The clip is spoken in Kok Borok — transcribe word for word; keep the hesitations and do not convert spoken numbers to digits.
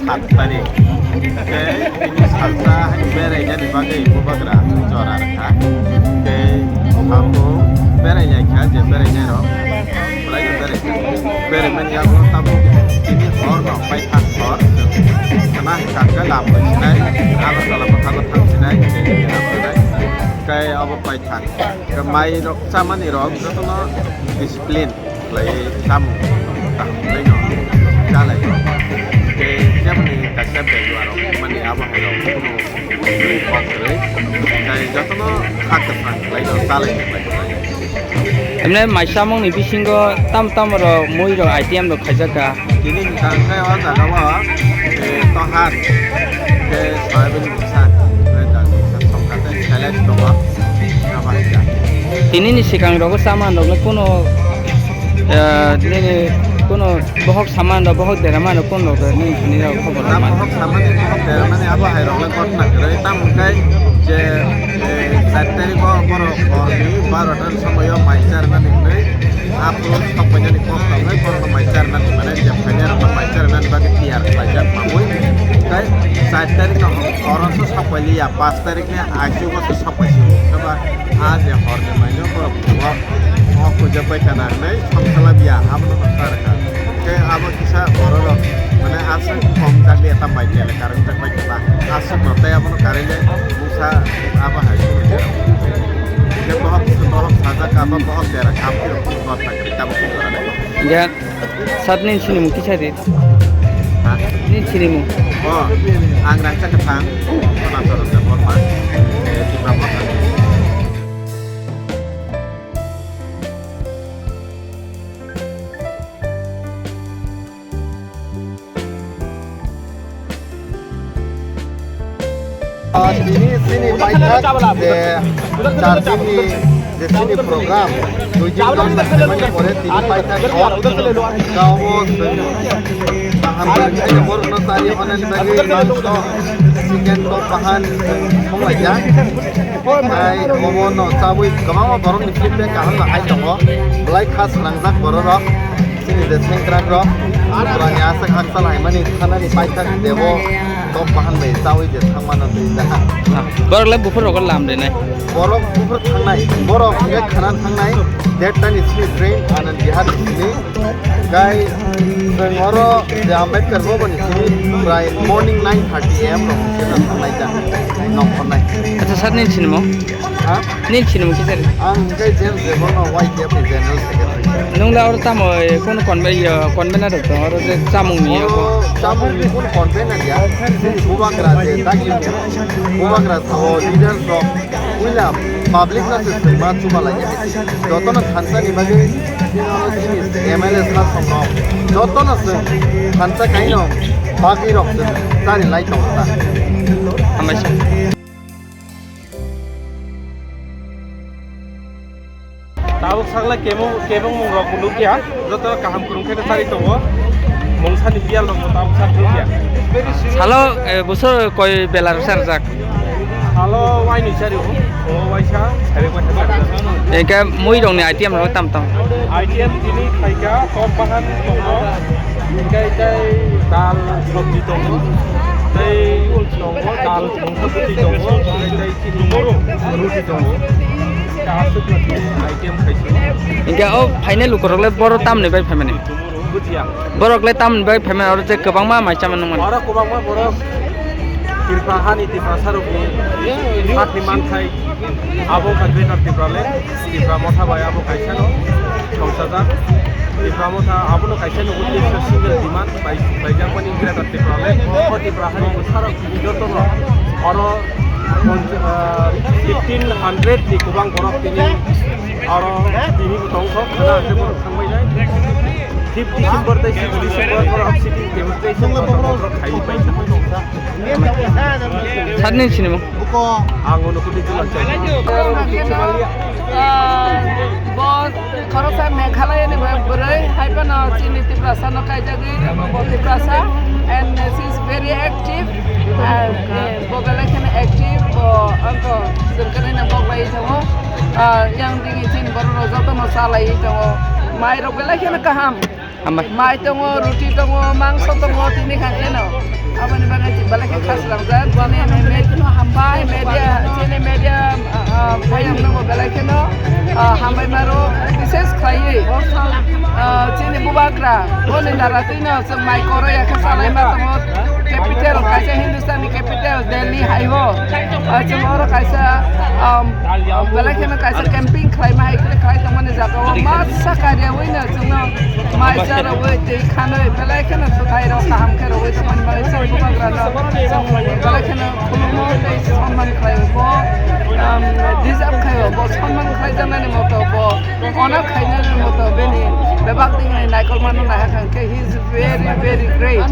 Sat tarik. Tei bini salsa hai berainani bagwi bubagra jora rwkha. Tei abo berainai kha je berainai rok. Belai no berai kha. Beraimani yago tabuk tini hor no paithak hor. Khna hai kakhe lam sinai, Agartala bwkhago thang sinai, tei lam sinai. Tei abo paithak. Mai rok chamani rok jotono discipline. Khlaiwi chamung kaham khlaino chalaio. Tei jemoni kaisa bejua rok mani abo hai rok kunu kok kwrwi. Tei jotono kha kwthang khlaino chalaino khlai khlai. Emne mai chamungni bisingo tam tam rok mui rok item rok khaijak kha. Tini hwnkha khe o jaga o, eh, tohan, tei soyabin mungsa, tei dal mungsa, songkha tei select tongo. Abo hai kha. Tini ni swkang rogo chamani rok le kunu, eh, nini kunu bohok samani rok, bohok dera mani rok kunu rok nini thani rok khobor rok mani. Bohok samani, bohok dera mani abo hai rok le gotna kwrwi. Tamo khe je, eh, char tarikh o borok hor ni barota ni somoi o mai charnani hwnwi aphuru sok painani kok tongwi borokno mai charnani, mane je phainairokno mai charnani bagwi tiyar khlaijak mamwi. Tei char tarikh no horo se sok pailiya, panch tarikh ni achugo se sok paisio. Khe ba a je horni maino borok o, o kujak bai kana hwnwi songchalabiya, abono hokha rwkha. Tei abo kisa bororok, mane, aswk kok jak liya ta bai kele, karwi jak bai kela. Aswk no tei abono karwi le mungsa abo hai kunu dera. Tei bohok, bohok sajak ka ba bohok dera kam khe rok kunu gotna kwrwi tamo khe jora le. Ya, sat nin sinimung kisa di. Ha? Nin sinimung. O, ang Rangchak Kwthang, Sonasoro Debbarma, eh, Tipra Motha. Ah, tini chini paithak je char dinni je chini program, dui din program ni pore tini paithak o, kabo kaham khe borokno chari hwnani bagwi mangso chicken kok bahan songlaijak. Tei omo no chabwi kwbangma borokni feedback kaham no hai tongo. Belai kha swnamjak bororok. Chini je sengkrak rok, Tripurani aswk hakchal haimani thanani paithak debo kok bahan bai chawi je thangmano twi da. Borok le buphur rogo lam rinai. Borok buphur thangnai, borok hwnkhe khana thangnai, date tani chini train Anand Vihar ni simi. Gai chwng oro je Ambedkar Bhavan ni simi prai morning nine thirty A M rok hwnkhe thangnai da. Nok honnai. Acha sir, nini sinimo? Ha? Nini sinimo kisa ri? Ang hwnkhe James Debbarma, Y T F ni General Secretary. Nwng le oro tamo, eh, kono conve-, eh, convener rok tongo, oro je chamung ni oro chamung ni kono convener ya. Bubagra je dagi bubagra sao leaders rok puila public no se swngma chuba lai ya. Jotono thansa ni bagwi chini M L A sa song no jotono se thansa kaino bagwi rok se chari lai tong ta. Hambai sa. Tabuk sakla kebong, kebong mung rok nukya, joto kaham kwrwng khe chari tongo. Mungsani biyal rok tabuk sak nukya. Salo, eh, bosor koi bela rwsa rwjak? Salo waini chari o, o waisa, sari waisa chari. Engke mui rok ni item rok tam tam? Item tini khaika, kok bahan tongo, engke tei dal sabji tongo, tei tongo, dal mungsa buti tongo, tei Ruti tongo. Aswk item khaisi. Hinkhe o phainai lukurok le boro tamni bai phaimani? Bujiya. Borok le tamni bai phaimani, oro je kwbangma mai chamani nangmani? Oro kwbangma borok Tripura hani Tiprasa rokni sakni manthai abo wngkha Greater Tripura le. Tipra Motha bai abo kaisa no songchajak. Tipra Motha abono kaisa no uddesho single demand bai, bai jakmani Greater Tripura le. O Tipra hani bwsarok jotono oro, ah, fifteen hundred ni kwbang borok tini oro tini bo tongthok, khwna hwnkhe borok thangbai nai. Fifth December tei sixth December borok sitting demonstration borok khaiwi bai. Sir, nini sinimo? Ang Unakoti Julang. Ah, bo khoroksa Meghalaya ni bwrwi, hai phano chini Tiprasa no kaijagwi, bo Tiprasa, and she is very active, and, eh, bo belai kheno active, bo angkho chwng kwrwino boklaiwi tongo, ah, yang dini chini borok rok jotono chalaiwi tongo, mai rok belai kheno kaham. Hambai. Mai tongo, ruti tongo, mangso tongo, tini kha keno. Aboni bagwi belai khe khasrangjak. Chini me-, me-, hambai, media, chini media, ah, ah, bayang nogo belai kheno, ah, hambai maro, bises khlaiwi. Ah, chini bubagra, boni nara twino chwng mai koro ya khe salai ma tongo. Capital kaisa Hindustani capital Delhi hai o. Ah, chwng oro kaisa, um, belai kheno kaisa camping khlaima hai khe khlai tongmani jaga o masa kariawi no chwngno mai cha rwui tei khanwi belai kheno swthai rok kaham khe rwui tongmani bagwi chwng bubagra no chwng belai kheno khulumo tei sonman khlai o bo, um, deserve khai o bo sonman khlai jaknani moto bo honor khainani moto bini bebak dingni naikolmano naiha kha hwnkhe he is very, very great.